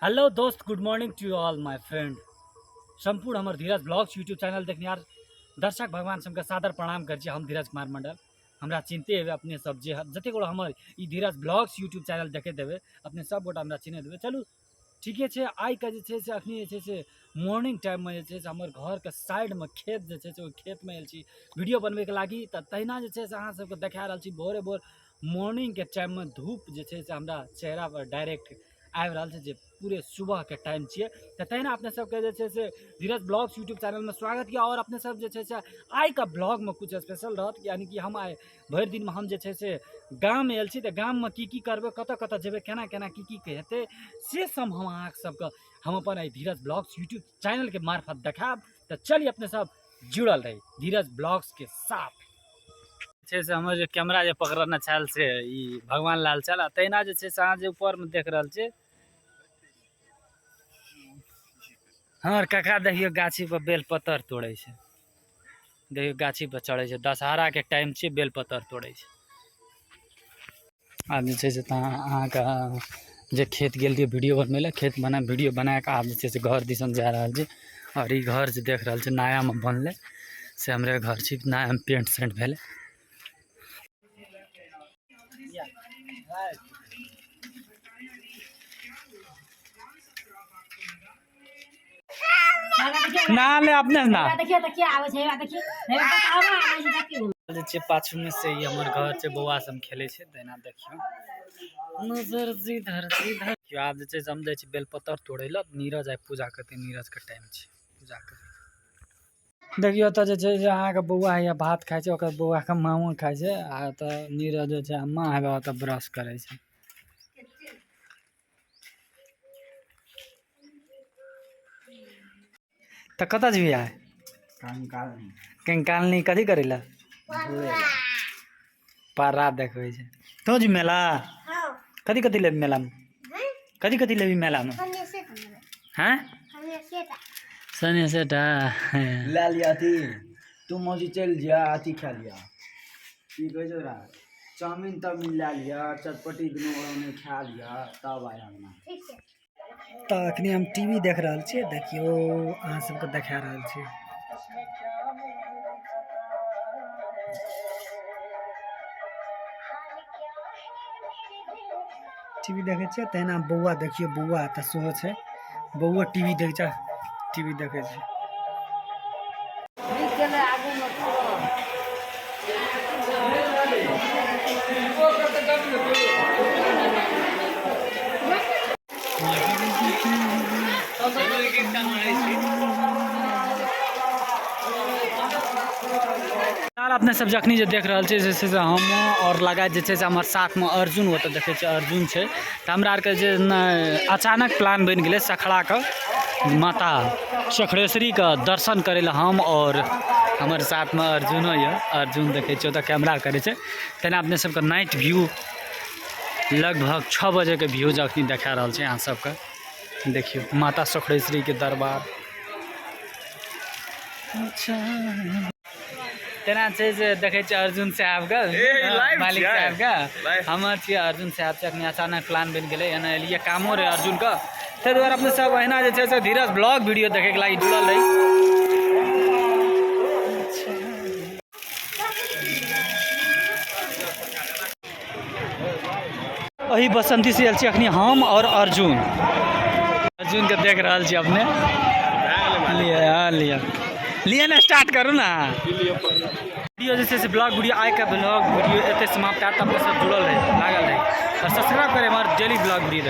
Hello दोस्त, good morning to all my friend. सम्पूर्ण हमर धीरज ब्लॉग्स यूट्यूब चैनल देखनिहार दर्शक भगवान सबके सादर प्रणाम करै छी। हम धीरज कुमार मंडल। हमरा चिन्हते हेबै अपने सब, जे जतेक गोटा हमर ई धीरज ब्लॉग्स यूट्यूब चैनल देखैत हेबै, अपने सब गोटा हमरा चिन्हैत हेबै। चलू ठीके छै। आइके जे छै से अखनी जे छै से मॉर्निंग टाइममे जे छै से हमर घरके साइडमे खेत जे छै से ओहि खेतमे आयल छी वीडियो बनबैके लागि। तऽ तहिना जे छै से अहाँ सबके देखा रहल छी, भोरे भोर मॉर्निंगके टाइममे धूप जे छै से हमरा चेहरापर डायरेक्ट आबि रहल छै, जे पूरे सुबहके टाइम छियै। तऽ तहिना अपने सबके जे छै से धीरज ब्लॉग्स यूट्यूब चैनलमे स्वागत यऽ। आओर अपने सब जे छै से आइके ब्लॉगमे किछु स्पेशल रहत, यानि कि हम आइ भरि दिनमे हम जे छै से गाममे आयल छी, तऽ गाममे की की करबै, कतऽ कतऽ जेबै, केना केना की की हेतै, से सब हम अहाँ सबके हम अपन एहि धीरज ब्लॉग्स यूट्यूब चैनलके मार्फत देखायब। तऽ चलिए अपने सब जुड़ल रही धीरज ब्लॉग्सके साथ। छै से हमर जे कैमरा जे पकड़ने छल से ई भगवान लाल छल। आ तहिना जे छै से अहाँ जे ऊपरमे देख रहल छी, हमर काका देखियौ गाछी पर बेल पत्तर तोड़ै छै। देखियौ गाछी पर चढ़ै छै, दशहराके टाइम छियै, बेल पत्तर तोड़ै छै। आब जे छै से तऽ अहाँके जे खेत गेल रहियै वीडियो बनबै लए, खेत बना वीडियो बना कऽ आब जे छै से घर दिसन जा रहल छी। आओर ई घर जे देख रहल छी नयामे बनलै, से हमरे घर छी, नयामे पेंट सेंट भेलै। ना ले अपने ना। देखियो तऽ के आबै छै, देखियो आबै छै, देखियो। जे छै पाछूमे से ई हमर घर छै, बौआ सब खेलै छै। तहिना देखियौ नजर जिधर जिधर। आब जे छै से हम जाइ छी बेलपत्तर तोड़ै लए। नीरज आइ पूजा करतै, नीरजके टाइम छै पूजा करै। देखियौ ओतऽ जे छै से अहाँके बौआ हैया भात खाइ छै, ओकर बौआके मामो खाइ छै। आ ओतऽ नीरज जे छै, माँ हेबे ओतऽ ब्रश करै छै। तऽ कतऽ जेबही आइ? कंकालनी। कंकालनी कथी करै लए? पारा देखबै छै। तोँ जी मेला कथी कथी लेबही मेलामे? कथी कथी लेबही मेलामे? हैं, सने सेटा। लए लिअ अथी, तू मौसी चलि जा, अथी खा लिअ, की कहै छै ओकरा, चाउमिन ताउमिन लए लिअ, चटपटी दुनू गोरा खा लिअ, तब आय अंगना। तऽ अखनी हम टी वी देख रहल छियै। देखियौ, अहाँ सबके देखा रहल छी। टी वी देखै छियै। तहिना बौआ देखियौ, बौआ तऽ सेहो छै, बौआ टी वी देखै छै, टी वी देखै छै। अपने सब जखनी जे देख रहल छियै जे छै से हम आओर लगा जे छै से हमर साथमे अर्जुन, ओतऽ देखै छियै अर्जुन छै। तऽ हमरा आरके जे अचानक प्लान बनि गेलै सखड़ाके माता सखड़ेश्वरीके दर्शन करै लए। हम आओर हमर साथमे अर्जुनो यऽ। अर्जुन देखै छियै ओतऽ कैमरा करै छै। तेना अपने सबके नाइट व्यू लगभग 6 बजेके व्यू जखनी देखा रहल छै अहाँ सबके। देखियौ माता सखड़ेश्वरीके दरबार। अच्छा, तेना छै से देखै छियै अर्जुन साहबके, मालिक साहबके। हमर छियै अर्जुन साहब छै। अखनी अचानक प्लान बनि गेलै, एना एलियै, कामो रहै अर्जुनके, ताहि दुआरे अपने सब अहिना जे छै से धीरज ब्लॉग वीडियो देखैके लागि जुड़ल रही। एही बसंती से आयल छी अखनी हम और अर्जुन। अर्जुन के देख रहल छी अपने। लिए, हाँ, लिए लिए ने, स्टार्ट करू ना वीडियो। जे छै से ब्लॉग वीडियो, आइ के ब्लॉग वीडियो एते समाप्त हैत। अपने सब जुड़ल रही, लागल रही और सब्सक्राइब करें हमारे डेली ब्लॉग वीडियो।